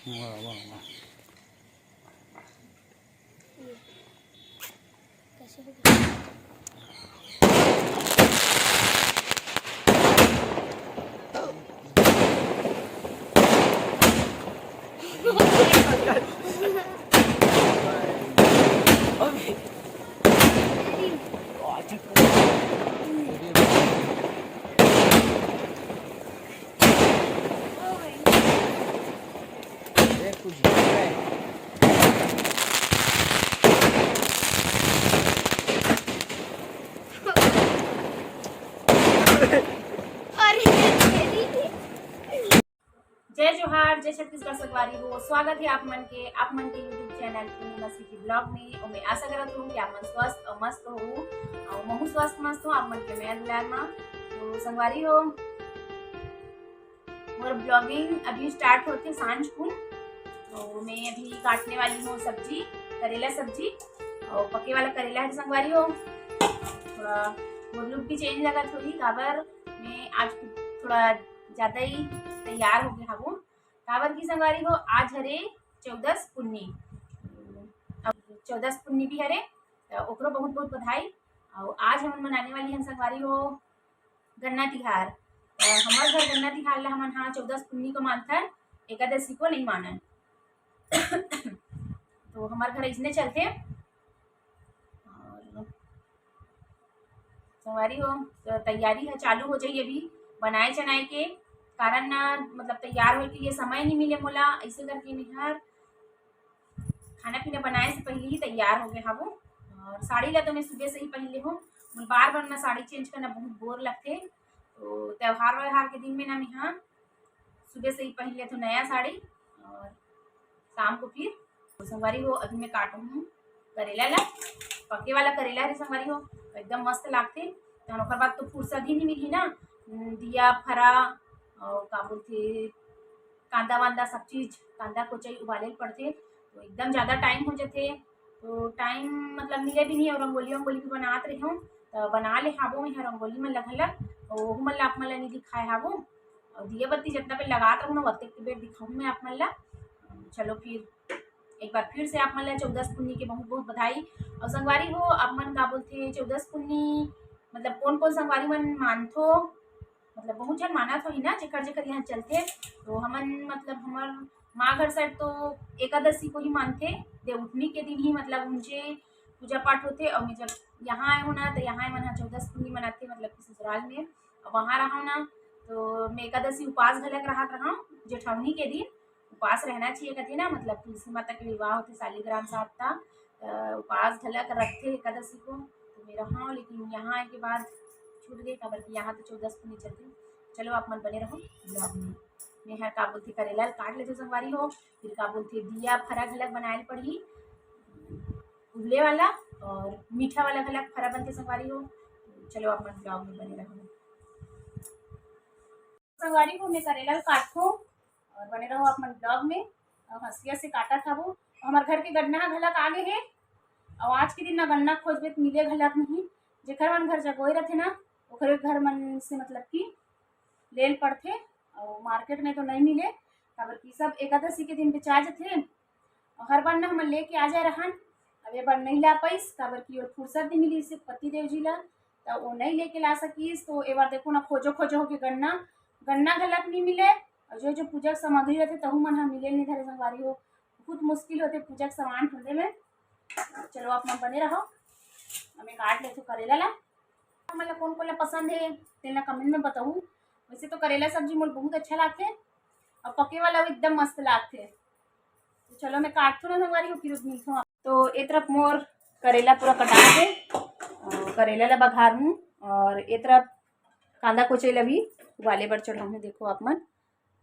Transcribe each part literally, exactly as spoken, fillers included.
वाह, वाह, वाह। कैसे हो गया? जय जोहार, जय छत्तीसगढ़ संगवारी हो। स्वागत है आप मन के, आप मन के YouTube चैनल पूनम मसीह के ब्लॉग में। और मैं आशा करत हूँ कि आप मन स्वस्थ और मस्त हो, और महू स्वस्थ मस्त हो आप मन के मया दुलार मा। तो संगवारी हो, मोर ब्लॉगिंग अभी स्टार्ट होथे सांझ कुन। तो मैं अभी काटने वाली हूँ सब्जी, करेला सब्जी, और पके वाला करेला है संगवारी हो। थोड़ा मोर लुक भी चेंज लगत होही, काबर मैं आज थोड़ा ज्यादा ही तैयार हो गया हूँ। काबर की संगवारी हो, आज हरे चौदस पुन्नी, अब चौदस पुन्नी भी हरे, तो ओकरो बहुत बहुत बधाई। और आज हमन मनाने वाली हन संगवारी हो गन्ना तिहार। और हमर घर गन्ना तिहार ला हमन हा चौदस पुन्नी को मानथन, एकादशी को नहीं मानन। तो हमर घर इसने चलते। और संगवारी हो, तो तैयारी है चालू हो जाई अभी बनाए चनाए के, कारण ना मतलब तैयार होए के लिए समय नहीं मिले मोला, ऐसे करके मैं हर खाना पीना बनाए से पहले ही तैयार हो गए हवो। और साड़ी ला तो मैं सुबह से ही पहन ले हूँ, मोर बार बार ना साड़ी चेंज करना बहुत बोर लगथे। तो त्यौहार व्यवहार के दिन में ना मैं हाँ सुबह से ही पहन लेथो नया साड़ी और शाम को फिर। तो संगवारी हो, अभी मैं काटू हूँ करेला ला, पके वाला करेला रे संगवारी हो, एकदम मस्त लागथे। तो ओकर बाद तो फुर्सत ही नहीं मिली ना, दिया फरा और का बोलथे कांदा वांदा सब चीज, कांदा कोचई उबाले ल पड़थे, तो एकदम ज्यादा टाइम हो जाथे। तो टाइम मतलब मिले भी नहीं और रंगोली वंगोली भी बनात रहे हूँ, तो बना ले हाबो मैं रंगोली मन लगल, तो ओहू मन ला आप मन ला नहीं दिखाए हाबो। और दिया बत्ती जितना बेर लगात रहूँ ना, ओतेक बेर दिखाऊँ मैं आप मन ला। चलो फिर एक बार फिर से आप मन ला चौदस पुन्नी के बहुत बहुत बधाई। और संगवारी हो, आप मन का बोलथे चौदस पुन्नी, मतलब कौन कौन संगवारी मन मानथो, मतलब बहुत झन मानत होही ना, जेकर जेकर यहाँ चलथे। तो हमन मतलब हमर माँ घर साइड तो एकादशी को ही मानथे, देवउठनी के दिन ही मतलब उनके पूजा पाठ होथे। और मैं जब यहाँ आए हूँ ना, तो यहाँ मन ह चौदस पुन्नी मनाथे, मतलब कि ससुराल में। और वहाँ रहा ना, तो मैं एकादशी उपास घलक रहत रहा जेठौनी के दिन। उपास रहना चाहिए कहते ना, मतलब तुलसी माता के विवाह होथे सालिग्राम साप्ता, तो उपास घलक रखथे एकादशी को। तो मैं रहा, लेकिन यहाँ आए के बाद छूट गए, काबर कि यहाँ तो चौदस पुन्नी चलथे। चलो आप मन बने रहो ब्लॉग में। मैं हर का बोलथे करेला ल काट लेथो संगवारी हो, फिर का बोलथे दिया फरा घलक बनाए ल पड़ही, उबले वाला और मीठा वाला घलक फरा बनथे संगवारी हो। चलो आप मन ब्लॉग में बने रहो। संगवारी हो, मैं करेला ल काटथो और बने रहो आप मन ब्लॉग में। और हंसिया से काटत हवो, हमर घर के गन्ना ह घलक आगे हे। और आज के दिन ना गन्ना खोजबे त मिले घलक नहीं, जेकर मन घर जगोई रथे ना, ओकरे घर मन से मतलब कि लेल पड़थे। और मार्केट में तो नहीं मिले, काबर कि सब एकादशी के दिन बेचा जथे। और हर बार ना हमन लेके आ जाए रहन, अब ए बार नहीं ला पाइस, काबर कि ओर फुर्सत नहीं मिली से पति देव जी ला, तो वो नहीं लेके ला सकीस। तो ए बार देखो ना, खोजो खोजो होके गन्ना, गन्ना घलक नहीं मिले। और जो जो पूजा के सामग्री रहथे, तहू मन ह मिले नहीं धरे संगवारी हो। बहुत मुश्किल होथे पूजा के सामान ढूंढे में। चलो आप मन बने रहो, हमें काट लेथो करेला ला। आप मन ला कौन कौन ला पसंद हे, तेन ला कमेंट में बताहू। वैसे तो करेला सब्जी मोला बहुत अच्छा लागथे और पके वाला भी एकदम मस्त लागथे। तो चलो मैं काटथो ना संगवारी हो, फिर मिलथो। तो ए तरफ मोर करेला पूरा कटा हे, अ, करेला ला बघारहूँ और ए तरफ कांदा कोचई ला भी उबाले बर चढ़ाहूँ। देखो आप मन,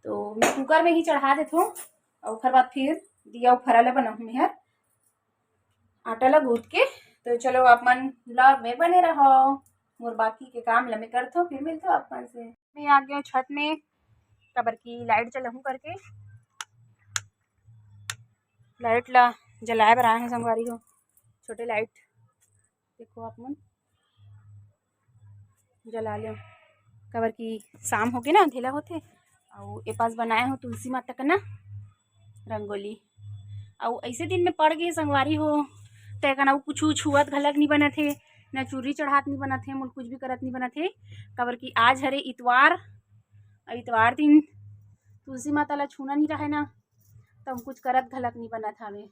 तो मैं कुकर में ही चढ़ा देथो और ओखर बाद फिर दिया फरा ला बनाहूँ मैं हर आटा ला गूंथ के। तो चलो आप मन ब्लॉग में बने रहो, मोर बाकी के काम ला मैं करथो, फिर मिलथो आप मन से। मैं आ गया छत में, काबर की लाइट जलाहूँ करके, लाइट ला जलाए बर आए हैं संगवारी हो। छोटे लाइट देखो आप मन जला ले, काबर की शाम होगे ना, अंधेला होथे। अउ ए पास बनाए हो तुलसी माता का ना, रंगोली। अउ ऐसे दिन में पड़ गे संगवारी हो, ते कन अउ कुछु छुअत घलक नहीं बनत हे, न चुरी चढ़ात नहीं बनत हे, मोल कुछ भी करत नहीं बनत हे, काबर कि आज हरे इतवार, अउ इतवार दिन तुलसी माता ला छूना नहीं रहे ना, त हम कुछ करत घलक नहीं बनत हवे।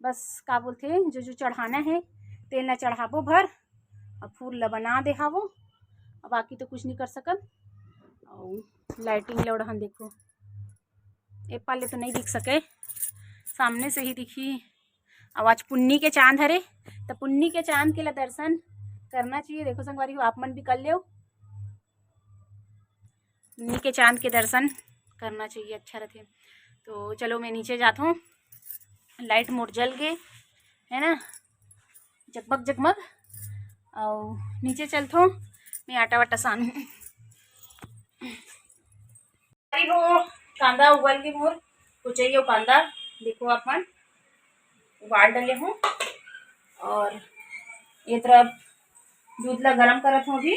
बस का बोलथे, जो जो चढ़ाना है तेन ला चढ़ाबो भर, अउ फूल ला बना दे हावो, अउ बाकी तो कुछ नहीं कर सकन। अउ लाइटिंग ला ओढ़न देखो, ए पाले तो नहीं दिख सके, सामने से ही दिखी। अउ आज पुन्नी के चांद हरे, त पुन्नी के चांद के ला दर्शन करना चाहिए। देखो संगवारी हो, आप मन भी कर लेव, पुन्नी के चांद के दर्शन करना चाहिए, अच्छा रहते। तो चलो मैं नीचे जात हूँ, लाइट मोर जल गे है ना, जगमग जगमग। अउ नीचे चलत हूँ, मैं आटा वाटा सान हूँ। अरे हो, कांदा उबल के मोर कुचई अउ कांदा देखो अपन उबाल डले हूँ। अउ ये तरफ दूध ला गरम करत हूँ अभी।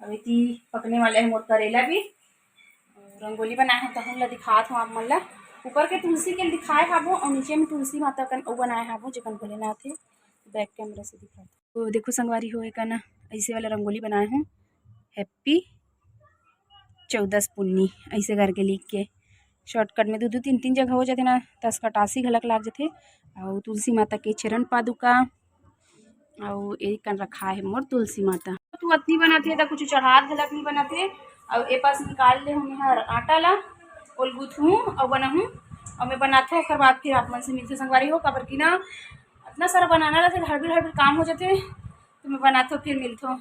अभी ती पकने वाला है मोर करेला भी। अउ रंगोली बनाए हूँ, तहन ला दिखात हूँ आप मन ला। ऊपर के तुलसी के दिखाए हाबो अउ नीचे में तुलसी माता कन अउ बनाए हाबो, जेकन भोलेनाथ है, बैक कैमरा से दिखात। तो देखो संगवारी हो, एक ना ऐसे वाला रंगोली बनाए हूँ, हैप्पी चौदस पुन्नी ऐसे करके लिख के। शॉर्टकट में दू दू तीन तीन जगह हो जाथे ना, तस कटासी घलक लाग जाथे। अउ तुलसी माता के चरण पादुका, अउ एक कन रखा है मोर तुलसी माता। तू अतनी बनाथे त कुछ चढ़ात घलक नहीं बनाथे। अउ ए पास निकाल ले हूँ मैं हर आटा ला, ओल गूँथहूँ अउ बनाहूँ। अउ मैं बनाथों, ओकर बाद फिर आप मन से मिलथे संगवारी हो, काबर कि ना अतना सारा बनाना रहथे, हड़बड़ हड़बड़ काम हो जाथे, तो मैं बनाथों फिर मिलथों,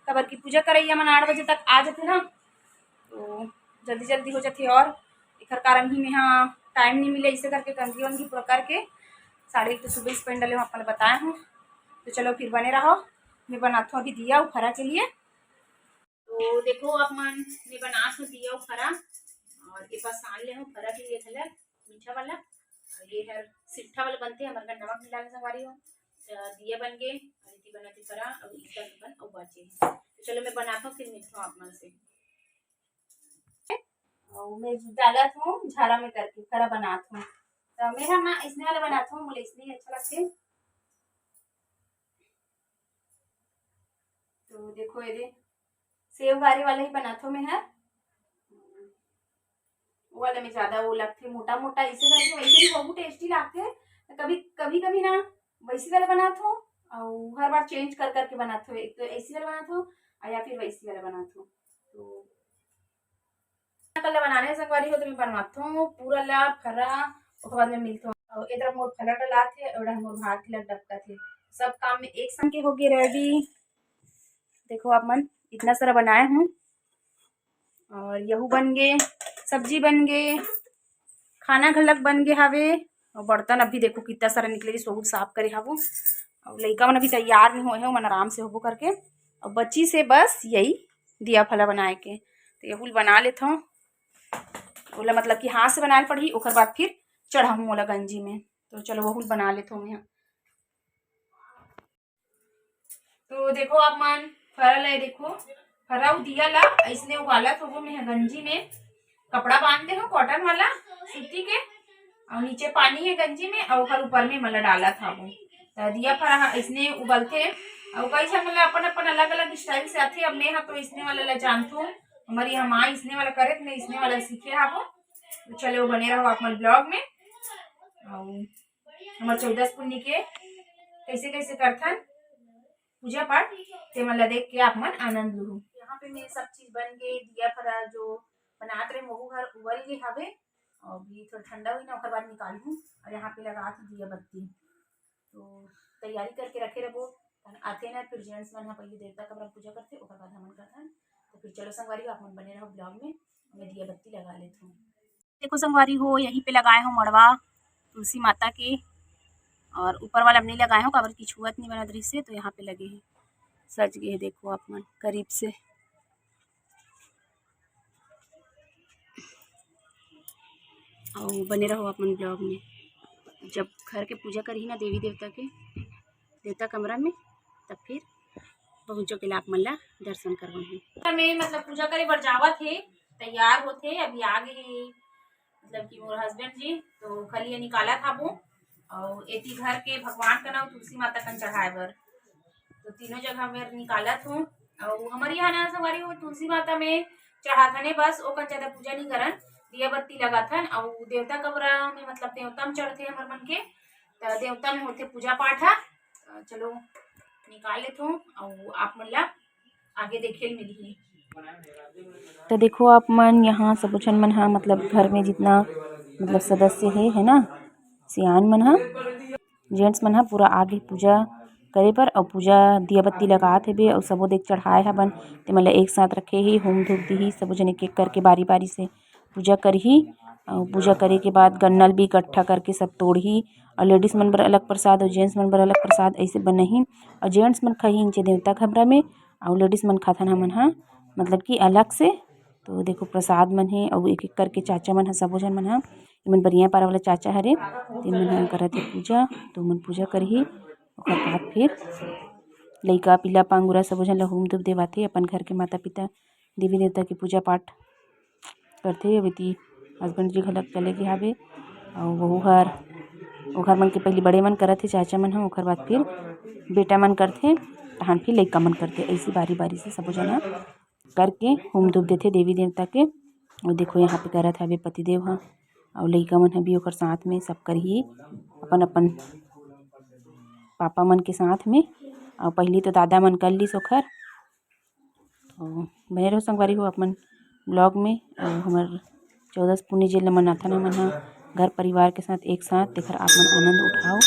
काबर कि पूजा करैया मन आठ बजे तक आ जाथे ना, तो जल्दी जल्दी हो जाथे। अउ एकर कारण ही मेहा टाइम नहीं मिले, इसे करके कंघी वंघी पूरा करके साड़ी तो सुबह से पहन डले हूँ, आप मन बताए हूँ। तो चलो फिर बने रहो, मैं बनाथों अभी दिया अउ फरा के लिए। तो देखो आप मन, मैं बनात हूँ दिया अउ फरा, अउ ये पास सान ले हूँ फरा के लिए घलक मीठा वाला, अउ ये हर सिट्ठा वाला बनथे, हमर घर नमक मिला के संगवारी हो। तो दिया बन गे, अउ इति बनत हे फरा, अउ इसका बन अउ बाचे। तो चलो मैं बनात हूँ, फिर मिलता हूँ आप मन से। अउ मैं डालत हूँ झारा में करके फरा बनात हूँ। तो मैं हम ना इसने वाला बनात हूँ, मुझे इसने ही अच्छा लगथे। तो देखो ये दे, सेव गारी वाला ही बनात हूँ मैं हर। वो वाला में ज्यादा वो लगथे, मोटा मोटा ऐसे करके, वैसे भी बहुत टेस्टी लगथे। तो कभी कभी कभी ना वैसी वाला बनात हूँ, अउ हर बार चेंज कर करके बनात हूँ, एक तो ऐसी वाला बनात हूँ अउ या फिर वैसी वाला बनात हूँ। तो कल बनाने संगवारी हो तो मैं बनवात हूँ पूरा ला फरा, ओकर बाद में मिलत हूँ। अउ ए तरफ मोर फरा डलात हे, अउ ए डहर मोर भात ला डबकत हे। सब काम में एक संग के हो गए रेडी। देखो आप मन, इतना सारा बनाए हूँ, अउ यहू बन गे, सब्जी बन गे, खाना घलक बन गे हावे। अउ बर्तन अभी देखो कितना सारा निकले, सब साफ करे हावो। अउ लइका मन अभी तैयार नहीं होए हे, ओमन आराम से होबो करके। अउ बची से बस यही दिया फला बनाए के, तो यहू ल बना लेत हूँ। ओला मतलब कि हाथ से बनाए ल पड़ही, ओकर बाद फिर चढ़ाहूँ ओला गंजी में। तो चलो वहू ल बना लेत हूँ मैं। तो देखो आप मन, फरा ला देखो, फरा अउ दिया ला अइसने उबालत होबो मैं ह गंजी में। कपड़ा बांध दे हो कॉटन वाला सूती के, अउ नीचे पानी है गंजी में, अउ ओकर ऊपर में मला डालत हाबो। त दिया फरा ह अइसने उबलथे, अउ कई झन मन ला अपन अपन अलग अलग स्टाइल से आथे। अब मैं ह तो अइसने वाला ला जानथों, हमर यहाँ माँ अइसने वाला करे, त मैं अइसने वाला सीखे हाबो। तो चलो बने रहो आप मन ब्लॉग में। अउ हमर चौदस पुन्नी के कैसे कैसे करथन पूजा पाठ, ते मन ला देख के आप मन आनंद लुहू। यहाँ पे मेरे सब चीज बन गए, दिया फरा जो बनात रहे, वहू हर उबल गए हवे। अउ अभी थोड़ा ठंडा हुई ना, ओकर बाद निकालहूँ। अउ यहाँ पे लगात हूँ दिया बत्ती, तो तैयारी करके रखे रहबो, तहन आथे ना, फिर जेंट्स मन ह पहले देवता कमरा पूजा करथे, ओकर बाद हमन करथन। तो फिर चलो संगवारी हो, आप मन बने रहो ब्लॉग में, मैं दिया बत्ती लगा लेत हूँ। देखो संगवारी हो, यहीं पे लगाए हो मड़वा तुलसी माता के, अउ ऊपर वाला में नहीं लगाए हो, काबर की छुअत नहीं बनत रहिस हे, तो यहाँ पे लगे हे, सज गए हे। देखो आप मन करीब से, अउ बने रहो आप मन ब्लॉग में। जब घर के पूजा करही ना देवी देवता के, देवता कमरा में, तब फिर पहुँचो के ला आप मन ला दर्शन करवाही। में मतलब पूजा करे बर जावत हे, तैयार होत हे, अभी आ गए हे, मतलब कि मोर हस्बैंड जी तो खली ये निकालत हाबो, अउ एती घर के भगवान कना अउ तुलसी माता कन चढ़ाए बर, तो तीनों जगह मेर निकालत हूँ। अउ हमर यहाँ ना संगवारी हो, तुलसी माता में चढ़ाथन बस, ओकर ज्यादा पूजा नहीं करन, दिया बत्ती लगाथन। अउ देवता कमरा में, मतलब देवता में चढ़थे हमर मन के, त देवता में होथे पूजा पाठ ह। त चलो निकाल लेथों अउ आप मन ला आगे देखे ल मिलही। तो देखो आप मन, यहाँ सबो झन मन हा, मतलब घर में जितना मतलब सदस्य हे, है ना, सियान मन हा, जेंट्स मन हा पूरा आगे पूजा करे बर अउ पूजा दिया बत्ती लगात हेबे अउ सबो देख चढ़ाए हबन। ते मन ला एक साथ रखे ही, होम धूप दिही, सबो झन एक एक करके बारी बारी से पूजा करही। अउ पूजा करे के बाद गन्ना ल भी इकट्ठा करके सब तोड़ही, अउ लेडीज मन बर अलग प्रसाद अउ जेंट्स मन बर अलग प्रसाद ऐसे बनही। अउ जेंट्स मन खाही नीचे देवता कमरा में, अउ लेडीज मन खाथन हमन हा, मतलब कि अलग से। तो देखो प्रसाद मन हे, अउ एक एक करके चाचा मन हा, सबो झन मन हा, एमन बरिया पारा वाला चाचा हरे, तेन मन हा करत हे पूजा। तो मन पूजा करही, ओकर बाद फिर लइका पीला पांगुरा सबो झन ला होम धूप देवाथे, अपन घर के माता पिता देवी देवता के पूजा पाठ करथे। अब एती हस्बैंड जी घलक चले गे हावे, अउ वहू हर, ओखर मन के पहिली बड़े मन करत हे चाचा मन ह, ओखर बाद फिर बेटा मन करथे, तहान फिर लइका मन करथे। ऐसी बारी बारी से सबो झन ह करके होम धूप देथे देवी देवता के। अउ देखो यहाँ पे करत हावे पतिदेव ह, अउ लइका मन ह भी ओखर साथ में सब करही अपन अपन पापा मन के साथ में। अउ पहिली तो दादा मन कर लिस ओखर। तो बने रहो संगवारी हो अपन ब्लॉग में। अउ हमर चौदस पुन्नी जेला मनाथन हमन ह घर परिवार के साथ एक साथ, तेखर आप मन आनंद उठाओ।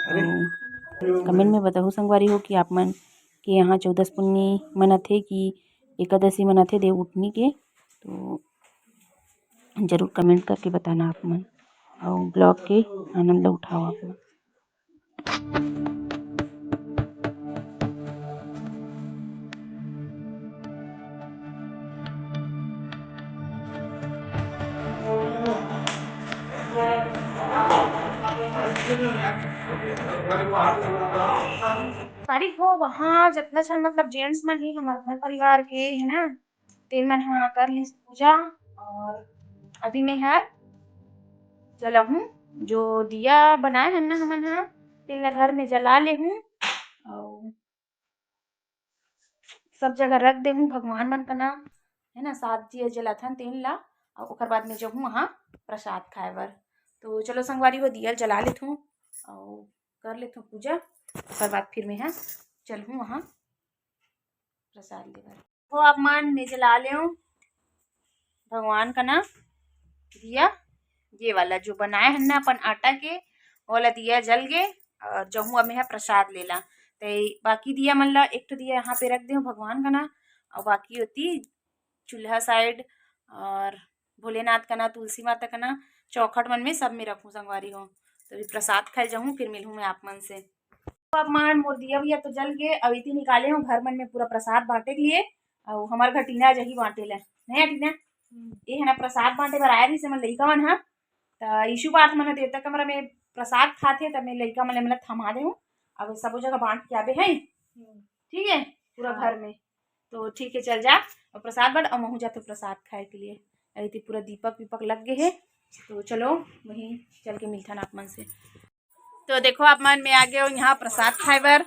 अउ कमेंट में बताहू संगवारी हो कि आप मन के यहाँ चौदस पुन्नी मनाथे कि एकादशी मनाथे देव उठनी के, तो जरूर कमेंट करके बताना आप मन। अउ ब्लॉग के आनंद ला उठाओ आप मन। संगवारी हो, वहाँ जितना झन मतलब जेंट्स मन हे हमर घर परिवार के, है ना, तेन मन ह कर लिस पूजा। और अभी मैं हर जलाहूँ, जो दिया बनाए हन ना हमन ह, तेन ला घर में जला लेहूँ। और सब जगह रख देहूँ भगवान मन कना, है ना, सात दिया जलाथन तेन ला, अउ ओकर बाद में जहूँ वहाँ प्रसाद खाए बर। तो चलो संगवारी हो, दिया जला लेथूँ अउ कर लेथूँ पूजा, ओकर बाद फिर मैं ह चलहूँ वहाँ प्रसाद ले बर। हो आप मन, मैं जला लेहूँ भगवान कना दिया, ये वाला जो बनाए हन ना अपन आटा के, वो वाला दिया जल गे। और जहूँ अब मैं ह प्रसाद लेला, ते बाकी दिया मन ला एक ठो दिया यहाँ पे रख देहूँ भगवान कना, और बाकी होती चूल्हा साइड और भोलेनाथ कना, तुलसी माता कना, चौखट मन में सब में रखूँ संगवारी हो। तो अभी प्रसाद खाए जाहूँ, फिर मिलहूँ मैं आप मन से। तो आप मन, मोर दिया भैया तो जल गे, अउ एती निकाले हूँ घर मन में पूरा प्रसाद बांटे के लिए। अउ हमर घर टीना जही बांटे ला, नहीं टीना? ये है ना, प्रसाद बांटे बर आए रहिस हमर लइका मन ह। त यीशु पार्थ मन ह देवता कमरा में प्रसाद खाथे, त मैं लइका मन ल, मतलब, थमा दे हूँ। अब सबो जगह बांट के आबे है, ठीक है, पूरा घर में। तो ठीक है, चल जा और प्रसाद बांट, और महू जाते प्रसाद खाए के लिए। अरे, ते पूरा दीपक वीपक लग गए है, तो चलो वहीं चल के मिलथन आप मन से। तो देखो आप मन, मैं आ गया हूँ यहाँ प्रसाद खाए बर।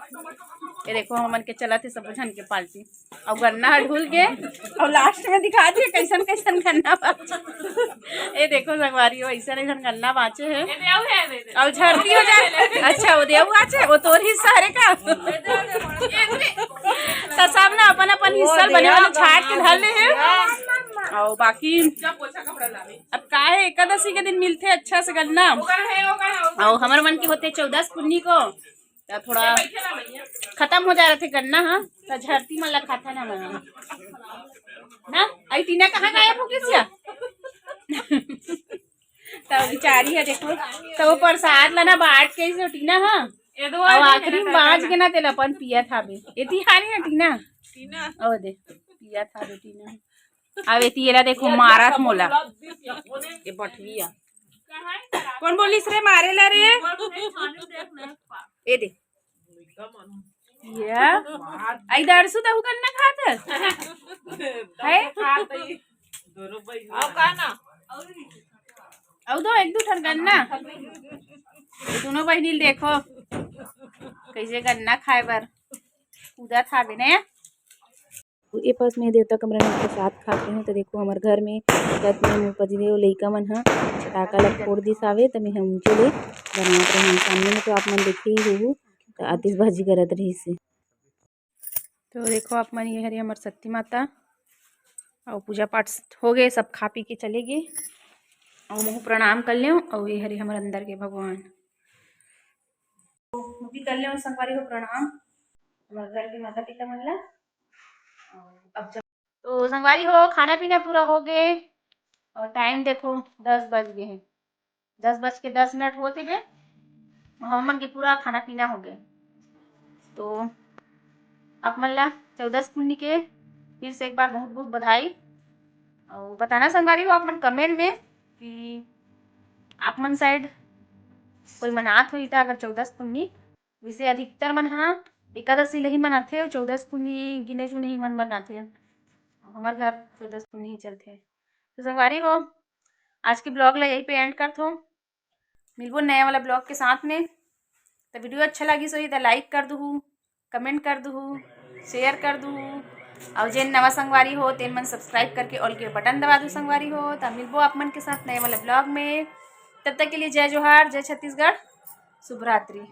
ये देखो, हमन के चलत हे सबो झन के पार्टी। अउ गन्ना ह ढुल गे, अउ लास्ट में दिखा दिए कैसन कैसन गन्ना बाचे। ये देखो संगवारी हो, ऐसन ऐसन गन्ना बाचे हे। अउ झरती हो जाए। अच्छा, वो देव बाचे, वो तोर हिस्सा हरे का? त सब ना अपन अपन हिस्सा ल बने वाले छाट के धर ले हे। अउ बाकी अब का है, एकादशी के दिन मिलथे अच्छा से गन्ना। अउ हमर मन के होथे चौदस पुन्नी को, त थोड़ा खतम हो जा रहिथे गन्ना ह, त झरती मन ला खाथन हमन ह। ना, अई टीना कहाँ गायब हो गिस या? त बिचारी ह, देखो, त वो प्रसाद ला ना बांट के अइसे टीना ह, अउ आखिरी में बांच के ना तेला अपन पियत हावे। एती हारी ना टीना, ओ दे, पियत हावे टीना। अब एती एला देखो, मारत मोला। ये बठवी आ। कौन बोलिस रे मारे ला रे? ए दे। ये। आई दरसू तहु गन्ना खात है? है? अउ का ना? अउ दो, एक दू ठन गन्ना। ये दोनों बहिनी ल देखो, कइसे गन्ना खाए बर कूदत हावे ने। तो ए पास में देवता कमरा में प्रसाद खाते हैं। तो देखो, हमर घर में छत में मोर पतिदेव लइका मन ह पटाखा ला फोड़ दिस हावे, त मैं ह ऊंचे ले बनात रहे। सामने में तो आप मन देखे ही होहू, त आतिशबाजी करत रहिस हे। तो देखो आप मन, ये हरे हमर शक्ति माता, अउ पूजा पाठ हो गए, सब खा पी के चले गए, अउ महू प्रणाम कर लेव, अउ ये हरे हमर अंदर के भगवान। तो भी कर लेव संगवारी हो प्रणाम, हमर घर के माता पिता मन ला। अब जब, तो संगवारी हो, खाना पीना पूरा हो गए, अउ टाइम देखो, दस बज गए हैं। दस बज के दस मिनट होत हे बे, हमन के पूरा खाना पीना हो गए। तो आप मन ला चौदस पुन्नी के फिर से एक बार बहुत बहुत बधाई। अउ बताना संगवारी हो आप मन कमेंट में कि आप मन साइड कोई मनात होही त अगर चौदस पुन्नी, वैसे अधिकतर मन ह एकादशी ल ही मनाथे, चौदस पुन्नी गिने चुने ही मन मनाथे। हमर घर चौदस पुन्नी ही चलथे। तो संगवारी हो, आज के ब्लॉग ला यही पे एंड करथो। मिलबो नया वाला ब्लॉग के साथ में। तो वीडियो अच्छा लगिस होही त लाइक कर दुहू, कमेंट कर दुहू, शेयर कर दुहू, अउ जेन नवा संगवारी हो तेन मन सब्सक्राइब करके ऑल के बटन दबा दू संगवारी हो। तो मिलबो आप मन के साथ नए वाला ब्लॉग में। तब तक के लिए जय जोहार, जय छत्तीसगढ़, शुभ रात्रि।